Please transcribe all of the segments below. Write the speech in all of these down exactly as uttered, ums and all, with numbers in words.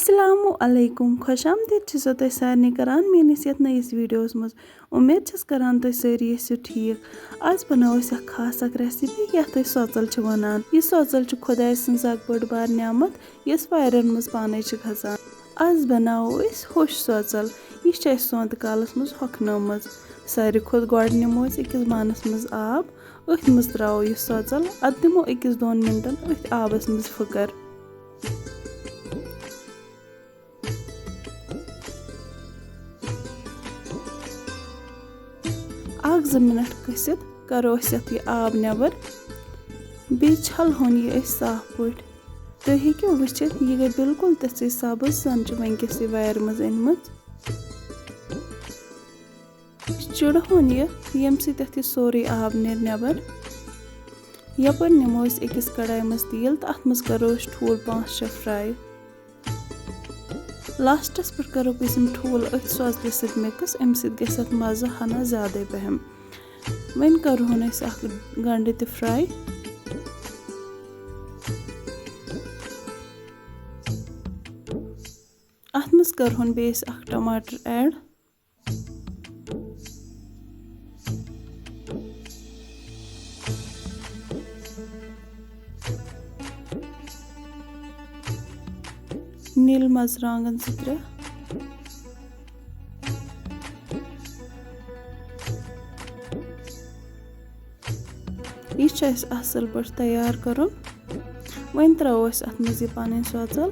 السلام علیکم، خۄش آمدید چھسو تۄہہِ سارنٕے کران میٲنِس یتھ نٔیِس ویڈیوس منٛز۔ امید چھس کران تُہۍ سٲری ٲسِو ٹھیٖک۔ آز بناوو أسۍ اکھ خاص اکھ ریسپی یتھ أسۍ سۄژل چھِ ونان۔ یہِ سۄژل چھِ خۄداے سٕنٛز اکھ بٔڑ بار نعمت یۄس وارٮ۪ن منٛز پانے چھِ کھسان۔ آز بناوو أسۍ ہوٚش سۄژل۔ یہِ چھِ اَسہِ سونتہٕ کالس منٛز ہۄکھنٲومٕژ۔ ساروی کھۄتہٕ گۄڈٕ نِمو أسۍ أکِس بانس منٛز آب، أتھۍ منٛز ترٛاوو یہِ سۄژل، اتھ دِمو أکِس دۄن منٹن أتھۍ آبس منٛز پھٕکر۔ اکھ زٕ منٹ کٔسِتھ کرو أسۍ اتھ یہِ آب نٮ۪بر، بیٚیہِ چھلہون یہِ أسۍ صاف پٲٹھۍ۔ تُہۍ ہیٚکِو وٕچھِتھ، یہِ گٔے بالکل تِژھٕے سبٕز، زن چھِ وٕنکیٚسٕے وارِ منٛز أنمٕژ۔ چُڑہون یہِ، ییٚمہِ سۭتۍ اَتھ یہِ سورُے آب نیرِ نٮ۪بر۔ یَپٲرۍ نِمو أسۍ أکِس کڑایہِ منٛز تیٖل تہٕ اَتھ منٛز کرو أسۍ ٹھوٗل پانٛژھ شےٚ fry۔ لاسٹَس پٮ۪ٹھ کرو أسۍ یِم ٹھوٗل أتھۍ سۄژلہِ سۭتۍ mix، اَمہِ سۭتۍ گژھِ اَتھ مَزٕ ہنا زیادَے پَہَم۔ وۄنۍ کرہون أسۍ اَکھ گنٛڈٕ تہِ fry۔ اَتھ منٛز کرہون بیٚیہِ أسۍ اَکھ ٹماٹر add۔ نیٖل مرژٕوانٛگن زٕ ترٛےٚ۔ یہِ چھُ اَسہِ اَصٕل پٲٹھۍ تیار کَرُن۔ وۄنۍ ترٛاوو أسۍ اَتھ منٛز یہِ پَنٕنۍ سۄژَل۔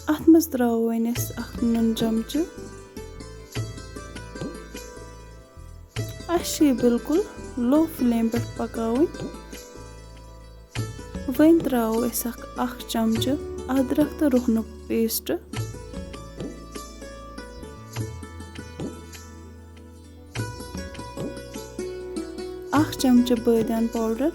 اَتھ منٛز ترٛاوو وۄنۍ أسۍ اَکھ نُن چمچہٕ۔ اَسہِ چھِ یہِ بالکل low flame پٮ۪ٹھ پکاوٕنۍ۔ وۄنۍ ترٛاوو أسۍ اَکھ، اَکھ چمچہٕ ادرک تہٕ رُہنُک paste۔ اَکھ چمچہٕ بٲدیان powder۔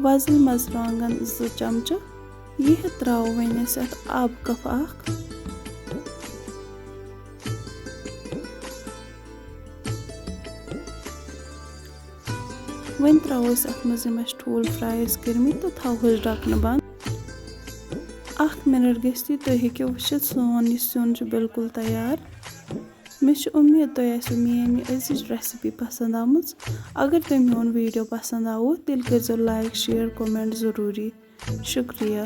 وۄزٕلۍ مرژٕوانٛگن زٕ چمچہٕ۔ یہِ ترٛاوو وۄنۍ أسۍ اَتھ آبہٕ cup اَکھ۔ وۄنۍ ترٛاوو أسۍ اَتھ منٛز یِم اَسہِ ٹھوٗل fry ٲسۍ کٔرمٕتۍ تہٕ تھاوہوس ڈَکھنہٕ بنٛد۔ اَکھ minute گٔژھتٕے تُہۍ ہیٚکِو وٕچھِتھ سون یہِ سیُن چھُ بالکل تیار۔ مےٚ چھِ اُمید تۄہہِ آسِوٕ میٛٲنۍ یہِ أزِچ recipe پسنٛد آمٕژ۔ اگر تۄہہِ میون video پسنٛد آوُ، تیٚلہِ کٔرۍزیو like، share، comment ضروٗری۔ شُکریہ۔